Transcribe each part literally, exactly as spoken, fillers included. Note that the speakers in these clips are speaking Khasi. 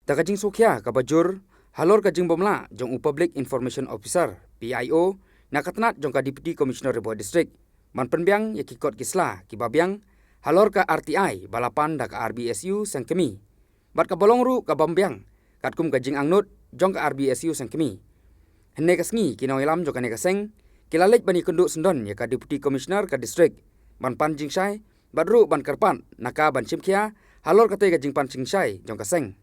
Da ka jingsngewkhia kaba jur halor ka jingbymlah jong u Public Information Officer, P I O, na ka tnat jong ka Deputy Commissioner Ri Bhoi District ban pynbiang ïa ki kot ki sla kiba biang halor ka R T I ba la pan da ka R B S U Seng Kmie, bad kaba long ruh kaba ym biang katkum ka jingangnud jong ka R B S U Seng Kmie. Hynne ka sngi ki nongïalam jong kane ka seng ki la leit ban ïakynduh syndon ïa ka Deputy Commissioner ka district ban pan jingshai bad ruh ban kyrpad na ka ban shimkhia halor katei ka jingpan jingshai jong ka seng.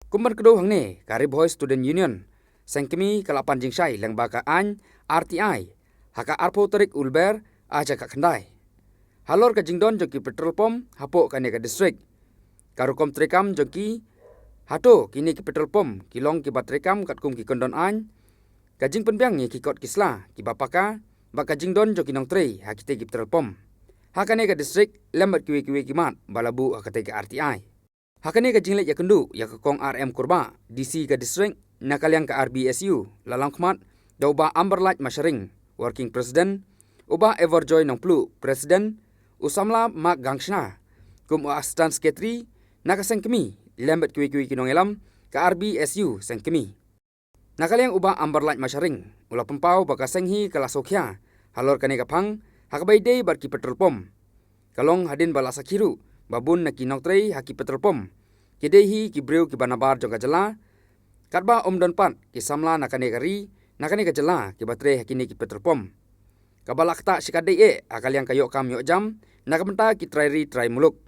Kum ban kdew hangne, ka Ri Bhoi Student Union Seng Kmie ka la pan jingshai lyngba ka aiñ R T I ha ka arphew tarik u Lber ar hajar khatkhyndai halor ka jingdon jong ki petrol pump hapoh kane ka district. Ka rukom treikam jong ki, hato kine ki petrol pump ki long kiba treikam katkum ki kyndon aiñ, ka jingpynbiang ïa ki kot ki sla kiba paka, bad ka jingdon jong ki nongtrei ha kitei ki petrol pump ha kane ka district lem bad kiwei kiwei ki mat ba la buh ha katei ka R T I. Ha kane ka jingleit ïakynduh ïa ka Kong R M Kurbah, D C ka district, na ka liang ka R B S U la long khmat da u Bah Amberlight Masharing, Working President, u Bah Everjoy Nongpluh, President, u samla Mark Gangshna kum u Assistant Secretary na ka Seng Kmie, lem bad kiwei kiwei ki nongïalam ka R B S U Seng Kmie. Na ka liang u Bah Amberlight Masharing u la pynpaw ba ka seng hi ka la sngewkhia halor kane ka phang ha kaba ïadei bad ki petrol pump. Ka long hadien ba la sakhi ruh ba bun na ki nongtrei ha ki petrol pump ki dei hi ki briew kiba nabar jong ka jylla, katba ym don pat ki samla na kane ka ri, na kane ka jylla kiba trei ha kine ki petrol pump. Kaba la ktah shikatdei eh ha ka liang ka ïoh kam ïoh jam na ka bynta ki trai ri trai muluk.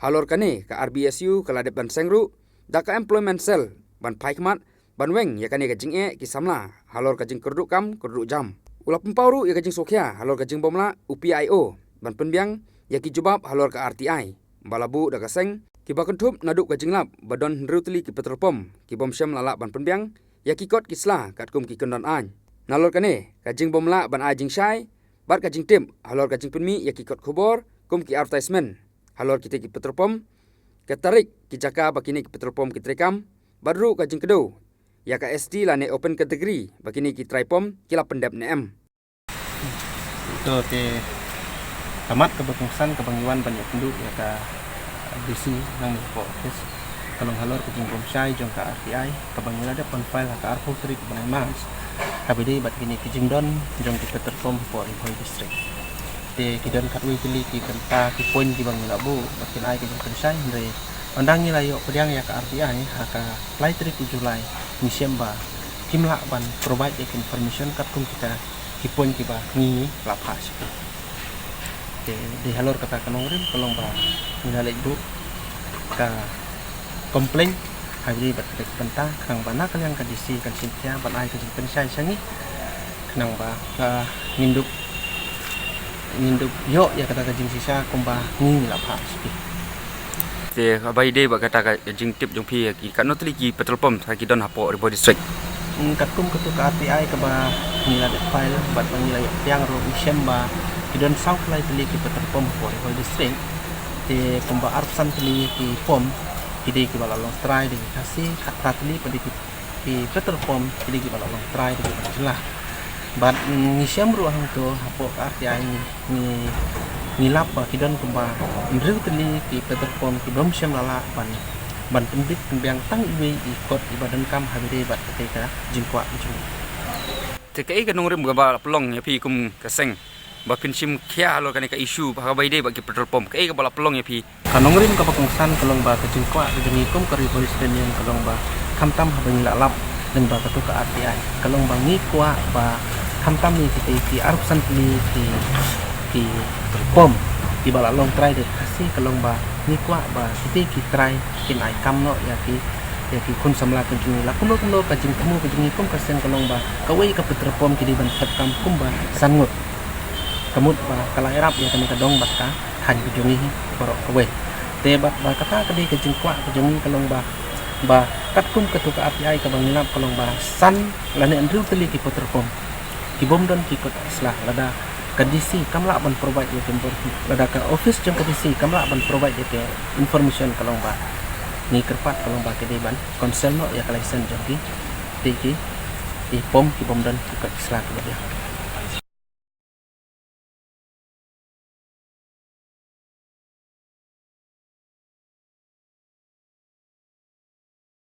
Halor kane ka R B S U ka la dep ban seng ruh da ka Employment Cell ban phai khmat ban weng ïa kane ka jingeh ki samla halor ka jingkyrduh kam kyrduh jam. U la pynpaw ruh ïa ka jingsngewkhia halor ka jingbymlah u P I O ban pynbiang ïa ki jubab halor ka R T I ba la buh da ka seng, kiba kynthup naduh ka jinglap ba don hynriew tylli ki petrol pump ki bym shym la lah ban pynbiang ïa ki kot ki sla katkum ki kyndon aiñ. Nalor kane ka jingbymlah ban ai jingshai bad ka jingtip halor ka jingpynmih ïa ki kot khubor kum ki advertisement halor kitei ki petrol pump, ka tarik, ki jaka ba kine ki petrol pump ki treikam, bad ruh ka jingkdew ïa ka S T lane open category ba kine ki trai pump ki la pyndep ne em. To te, ka mat kaba kongsan kaba ngi wan ban ïakynduh ïa ka D C nangne hapoh office ka long halor ka jingbymshai jong ka R T I kaba ngi la dep ban file ha ka arphew tarik bnai March, kaba ïadei bad kine ki jingdon jong ki petrol pump hapoh Ri Bhoi District. Te ki don katwei tylli ki bynta ki point kiba ngi la buh ba kin ai ka jingpynshai, hynrei ynda ngi la ïoh pdiang ïa ka R T I ha ka lai tarik u July, ngi shem ba kim lah ban provide ïa ka information katkum kita ki point kiba ngi la phah sha ki. Te dei halor kata ka nongrim ka long ba ngi la leit buh ka complaint ha kaba ïadei bad kata ka bynta, khnang ba na ka liang ka D C kan shim khia ban ai ka jingpynshai sha ngi, khnang ba, ah, ngin dup, ngin dup ïoh ïa kata ka jingshisha kumba ngi ngi la phah sha ki. Te kaba ïadei bad kata ka jingtip jong phi ïa ki katno tylli ki petrol pump ha ki don hapoh Ri Bhoi District? Hmm, katkum katu ka R T I kaba ngi la dep file bad ba ngi la ïoh pdiang ruh, ngi shem ba ki don saw khyndai tylli ki petrol pump hapoh Ri Bhoi District. Te kumba arphew san tylli ki pump ki dei kiba la long trai da ki Khasi, khatphra tylli pat ki, ki petrol pump ki dei kiba la long trai da ki jylla. Bad ngi shem ruh hangto hapoh ka R T I ngi, ngi, ngi lap ba ki don kumba hynriew tylli ki petrol pump ki bym shym la lah ban, ban pynbit pynbiang tang iwei i kot iba donkam ha kaba ïadei bad katei ka jingkwah ka jong ngi. Te kaei ka nongrim kaba la pynlong ïa phi kum ka seng ba phin shim khia halor kane ka issue ba ha kaba ïadei bad ki petrol pump, kaei kaba la pynlong ïa phi? Ka nongrim kaba kongsan ka long ba ka jingkwah ka jong ngi kum ka Ri Bhoi Student Union ka long ba khamtam haba ngi la lap lyngba katu ka R T I ka long ba ngi kwah ba khamtam ïa kitei ki arphew san tylli ki, ki pump kiba la long trai da ki Khasi, ka long ba ngi kwah ba kitei ki trai kin ai kam noh ïa ki, ïa ki khun samla ka jong ngi. La kumno kumno ka jingthmu ka jong ngi kum ka seng ka long ba kawei ka petrol pump ki dei ban thep kam kumba san ngut. Ka mut ba ka la ïarap ïa kane ka dong bad ka thaiñ ka jong ngi hi baroh kawei. Te bad ba kata ka dei ka jingkwah ka jong ngi ka long ba, ba katkum katu ka R T I kaba ngi lap ka long ba san lane hynriew tylli ki petrol pump ki bym don ki kot ki sla, lada ka D C kam lah ban provide ïa ka inform-, lada ka office jong ka D C kam lah ban provide ïa ka information ka long ba ngi kyrpad ka long ba ki dei ban cancel noh ïa ka license jong ki, te ki, ki pump ki bym don ki kot ki sla kiba biang.